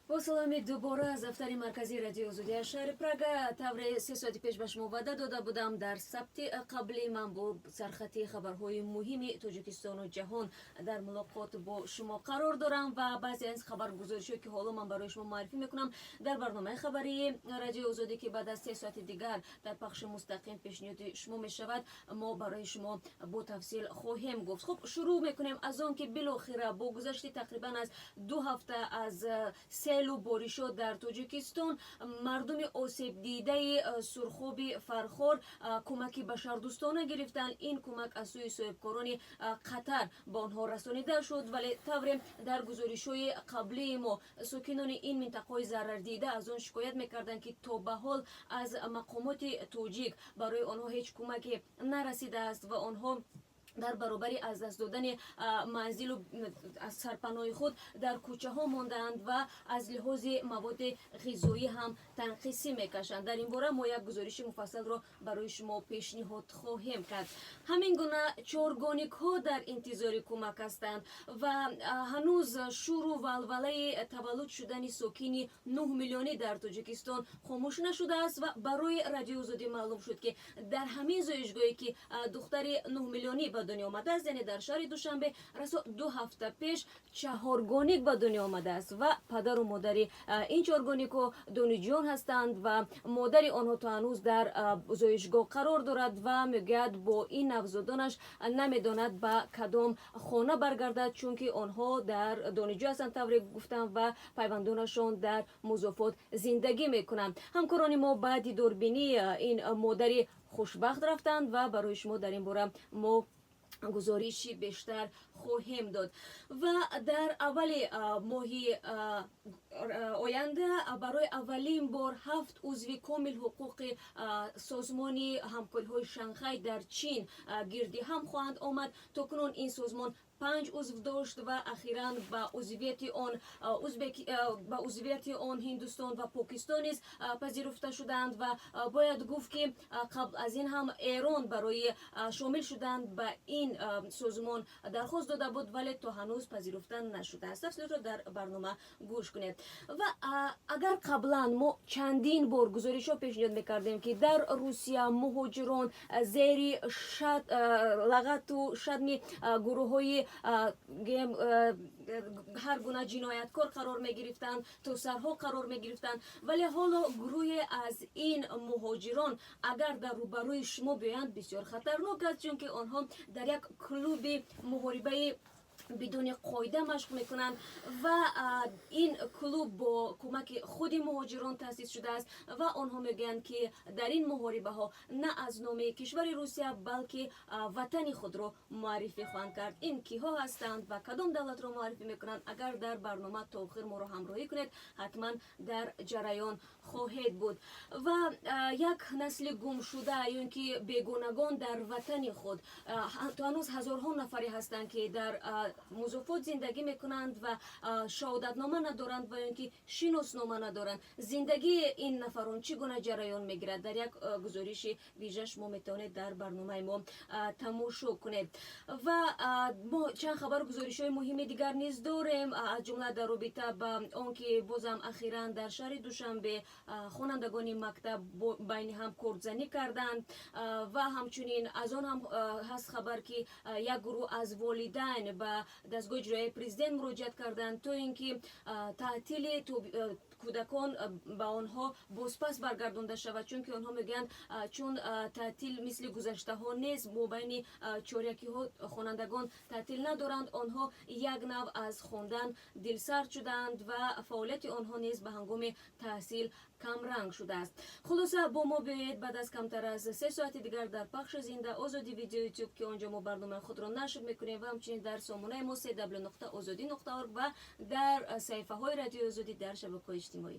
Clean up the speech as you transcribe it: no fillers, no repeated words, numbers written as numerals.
Бо саломи дубора аз дафтари марказии Радиои Озодӣ аз шаҳри Прага. Тавре 3 соати пеш ба шумо ваъда дода будам, дар сабти қаблӣ ман бо сархати хабарҳои муҳими Тоҷикистону ҷаҳон дар мулоқот бо шумо қарор дорам ва баъзе аз хабаргузоришҳое, ки ҳоло ман барои шумо муаррифӣ мекунам, дар барномаи хабарии Радиои Озодӣ, ки баъд аз 3 соати дигар дар пахши мустақим пешниҳоди шумо мешавад, мо барои шумо бо тафсил хоҳем гуфт. Хуб, шурӯъ мекунем аз он, ки билохира бо гузашти тақрибан аз 2 ҳафта аз селу боришот дар Тоҷикистон мардуми осебдидаи Сурхоби Фархор кӯмаки башардӯстона гирифтанд. Ин кӯмак аз сӯи соҳибкорони Қатар ба онҳо расонида шуд. Вале тавре дар гузоришҳои қаблии мо сокинони ин минтақаҳои зарардида аз он шикоят мекарданд, ки то ба ҳол аз мақомоти тоҷик барои онҳо ҳеҷ кӯмаке нарасидааст ва онҳо дар баробари аз даст додани манзилу аз сарпаноҳи худ дар кӯчаҳо мондаанд ва аз лиҳози маводи ғизоӣ ҳам танқисӣ мекашанд. Дар ин бора мо як гузориши муфассалро барои шумо пешниҳод хоҳем кард. Ҳамин гуна чоргоникҳо дар интизори кӯмак ҳастанд ва ҳанӯз шуру валвалаи таваллуд шудани сокини 9 миллионӣ дар Тоҷикистон хомӯш нашудааст ва барои Радиои Озодӣ маълум шуд, ки дар ҳамин зоишгоҳе, ки духтари 9 миллионӣ ба дунё омадааст, яъне дар шаҳри Душанбе, расо 2 ҳафта пеш чаҳоргоник ба дунё омадааст ва падару модари ин чоргонико донишҷӯён ҳастанд ва модари онҳо то ҳанӯз дар зоишгоҳ қарор дорад ва мегӯяд, бо ин навзодонаш намедонад, ба кадом хона баргардад, чунки онҳо дар донишҷӯ ҳастанд, тавре гуфтам, ва пайвандонашон дар музофот зиндагӣ мекунанд. Ҳамкорони мо ба дидорбинии ин модари хушбахт рафтанд ва барои шумо дар ин бора мо гузориши бештар хоҳем дод. Ва дар аввали моҳи оянда барои аввалин бор ҳафт узви комилҳуқуқи Созмони ҳамкориҳои Шанхай дар Чин гирди ҳам хоҳанд омад. То кунун ин созмон панҷ узв дошт ва ахиран ба узвияти он Ҳиндустон ва Покистон низ пазируфта шуданд. Ва бояд гуфт, ки қабл аз ин ҳам Эрон барои шомил шудан ба ин созмон дархост дода буд, вале то ҳанӯз пазируфта нашудааст. Тафсилотро дар барнома гӯш кунед. Ва агар қаблан мо чандин бор гузоришҳо пешниҳод мекардем, ки дар Русия муҳоҷирон зери лагату шатми гурӯҳҳои ҳар гуна ҷинояткор қарор мегирифтанд, то сарҳо қарор мегирифтанд, вале ҳоло гурӯҳе аз ин муҳоҷирон агар дар рӯбарӯи шумо биёянд, бисёр хатарнок аст, чунки онҳо дар як клуби муҳорибаи бидуни қоида машқ мекунанд ва ин клуб бо кӯмаки худи муҳоҷирон таъсис шудааст. Ва онҳо мегӯянд, ки дар ин муҳорибаҳо на аз номи кишвари Русия, балки ватани худро муаррифӣ хоҳанд кард. Ин киҳо ҳастанд ва кадом давлатро муаррифӣ мекунанд? Агар дар барнома то охир моро ҳамроҳӣ кунед, ҳатман дар ҷараён хоҳед буд. Ва як насли гумшуда ё ин ки бегонагон дар ватани худ. То ҳанӯз ҳазорҳо нафаре ҳастанд, ки дар музофот зиндагӣ мекунанд ва шаҳодатнома надоранд ва ё ин ки шиноснома надоранд. Зиндагии ин нафарон чӣ гуна ҷараён мегирад, дар як гузориши вижа шумо метавонед дар барномаи мо тамошо кунед. Ва мо чанд хабару гузоришҳои муҳими дигар низ дорем, аз ҷумла дар робита ба он, ки бозам ахиран дар шаҳри Душанбе хонандагони мактаб байни ҳам кордзанӣ карданд. Ва ҳамчунин аз он ҳам ҳаст хабар, ки як гурӯҳ аз волидайн ба дастгоҳи иҷроияи президент муроҷиат карданд, то ин ки таътили кӯдакон ба онҳо бозпас баргардонда шавад, чунки онҳо мегӯянд, чун таътил мисли гузаштаҳо нест, мобайни чорякиҳо хонандагон таътил надоранд, онҳо як нав аз хондан дилсард шудаанд ва фаъолияти онҳо низ ба ҳангоми таҳсил камранг шудааст. Хулоса, бо мо биёед баъд аз камтар аз 3 соати дигар дар пахши зинда Озодӣ Видео Ютуб, ки он ҷо мо барномаи худро нашр мекунем, ва ҳамчунин дар сомонаи мо www.ozodi.org ва дар саҳифаҳои Радиои Озодӣ дар шабакаҳои иҷтимоӣ.